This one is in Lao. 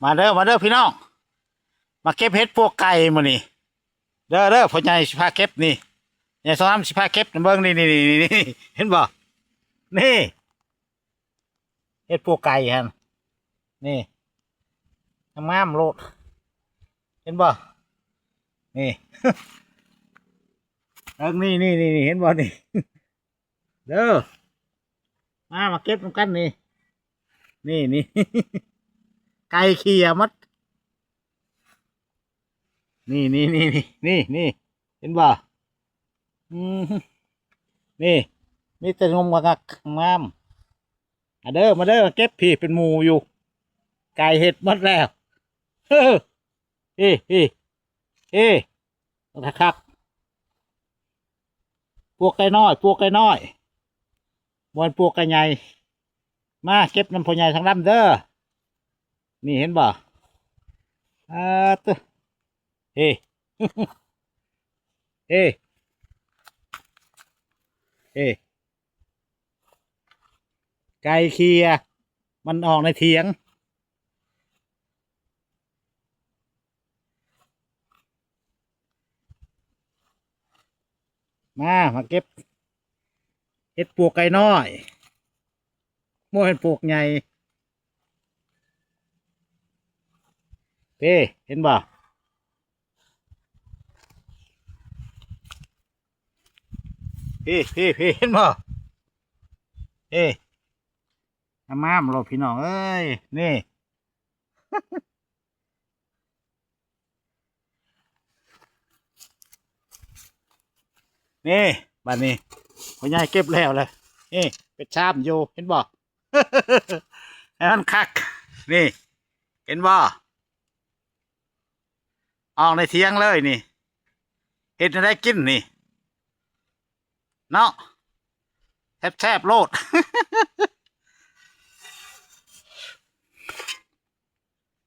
ມາເດີ ມາເດີພີ່ນ້ອງ ມາເກັບເຫັດປວກໄກ່ມື້ນີ້ເດີ ເດີ ພໍ່ໃຫຍ່ຊິພາເກັບນີ້ ໃຫຍ່ສອນນຳຊິພາເກັບ ເບິ່ງນີ້ ນີ້ ນີ້ ນີ້ ເຫັນບໍ່ ນີ້ ເຫັດປວກໄກ່ຫັ້ນ ນີ້ ງາມໆໂລດ ເຫັນບໍ່ ນີ້ ເບິ່ງນີ້ ນີ້ ນີ້ ນີ້ ເຫັນບໍ່ນີ້ ເດີ ມາ ມາເກັບນຳກັນນີ້ ນີ້ ນີ້ ໄກ່ເຂ່ຍໝົດ ນີ້ ນີ້ ນີ້ ນີ້ ນີ້ ເຫັນບໍ່ ອືມ ນີ້ ມີແຕ່ໜຸ່ມຄັກໆ ງາມ ມາເດີ ມາເດີ ມາເກັບ ພີ້ ເປັນໝູ່ຢູ່ ໄກ່ເຫັດໝົດແລ້ວ ເອີ ເອີ ເອີ ເອີ ຄັກໆ ປວກໄກ່ນ້ອຍ ປວກໄກ່ນ້ອຍ ບໍ່ແມ່ນປວກໄກ່ໃຫຍ່ ມາເກັບນຳພໍ່ໃຫຍ່ທອງດຳເດີ ນີ້ເຫັນບໍ່ ອາ ເຕີ ເອີ ເອີ ເອີ ໄກ່ເຂ່ຍ ມັນອອກໃນຖຽງ ມາ ມາເກັບເຫັດປວກໄກ່ນ້ອຍ ບໍ່ເຫັນປວກໃຫຍ່ ເດ້ ເຫັນບໍ່ ພີ້ ພີ້ ພີ້ ເຫັນບໍ່ ເດ້ ງາມໆໂລດພີ່ນ້ອງເອີຍ ນີ້ ນີ້ ບາດນີ້ພໍ່ໃຫຍ່ເກັບແລ້ວແຫຼະ ນີ້ ເປັນຊາມຢູ່ ເຫັນບໍ່ ໃຫ້ມັນຄັກ ນີ້ ເຫັນບໍ່ ອອກໃນຖຽງເລີຍນີ້ ເຮັດແນວໃດກິນນີ້ ເນາະ ແຊບໆໂລດ